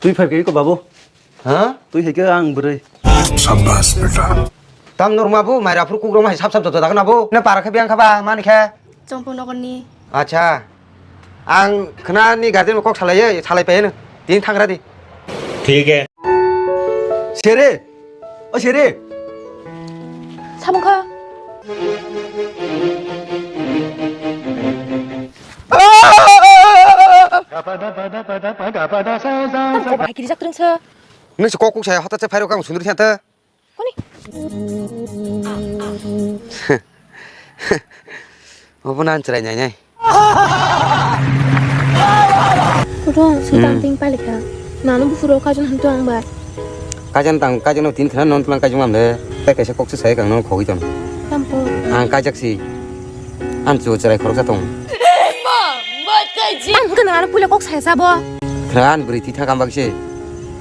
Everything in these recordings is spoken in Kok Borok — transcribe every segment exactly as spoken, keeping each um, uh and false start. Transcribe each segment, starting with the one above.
Twi phai khe ko babu. Ha? Twi hai khe ang bwrwi. Sabbas beta. Tam norma bu, maira phuru kukrok mai sap sap joto dagan abu. Na para khe biang kha ba, mani khe. Chongpung nokni. Acha. Ang khna ni guardian kok salai, salai pai no. Tin thangra di. Thik hai. Sere. O sere. Samung kha. Tamo bahai kiri jak trengsa. Nung si kok kuk saya hotat se phairok ang sundri thanta. Koni? Obo nan chwrai nai nai. Kutung si Hmm. Tang ting palikha. Nanu bufuro kajon hantu ang ba. Kajon tang, kajon no tin khna non tlang kajon amle. Tei kaisa kok se sai kang no khogwi ton. Tampo. Ang kajak si. An chu chwrai khoroksa tong. Ang hwnkhe nang ano puila kok saya sabo. Khna an bwrwi thwi thangkha bak se.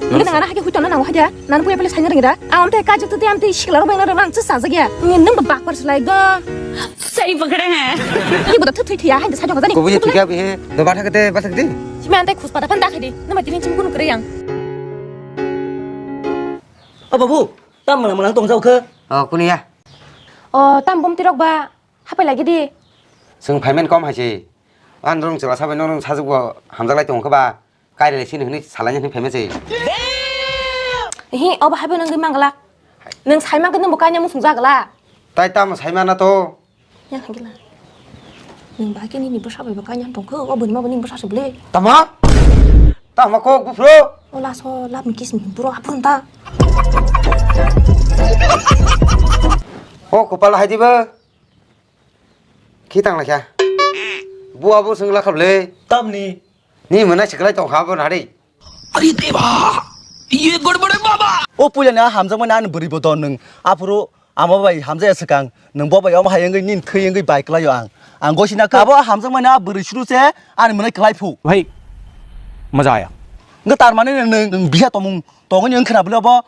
Hwnkhe nang ano hakhe hwitongna nango haida. Nang puila puila saina ringra. Ang amte kajak twi amte sikla rok bai nang chwsa jak ya. Nini nang ba bakpar slai do. Sai bakra ha. Ni bodo thwi thwi ya hain sai jok jani. Kubui thwi ya bihe. Do bathak de bathak de. Simi ante khus pada phan dakhai di. Nama tini chim kun kre yang. O babu, tam mala mala tong jau khe. O kuni ya. O tam bom tirok ba. Hapai lagi di. Chwng payment kom hai se. An rong chwla sabai norong sajwk bo hamjak lai tongo khe ba. Kairele sini hwnwi salaini hwnwi phaima se. Hi, obo haibo nang di manglak. Nang sai mangkhe nang bo kaina musung jagla. Tai tamo sai mana to? Yang hangila. Nang bahai khe nini bwsa bai bo kaina tongkhe, o bwrwi ma bo nini bwsa se bwle. Tamo? Tamo kok bufro? O laso love me kiss me bro aphuru ta. O kopal hai diba. Khitang lakha. Bua bo sung lakha bwle. Tamni. Ni mwnai siklai tong kha bo nari. Are deba, ye gadbad hai baba. O puila na hamjak mani ani bwrwi bo don nung. Aphuru amo bai hamjaya swkang. Nung bo bai omo hai wngwi nin thwi wngwi bai kwlaio ang. Ang gosina ka bo hamjak mani a bwrwi suru se ani mwnai kwlai phu. Bhai, maza aya. Nge tar mani nung, nung biha tomung tongoni wng khna bwle bo.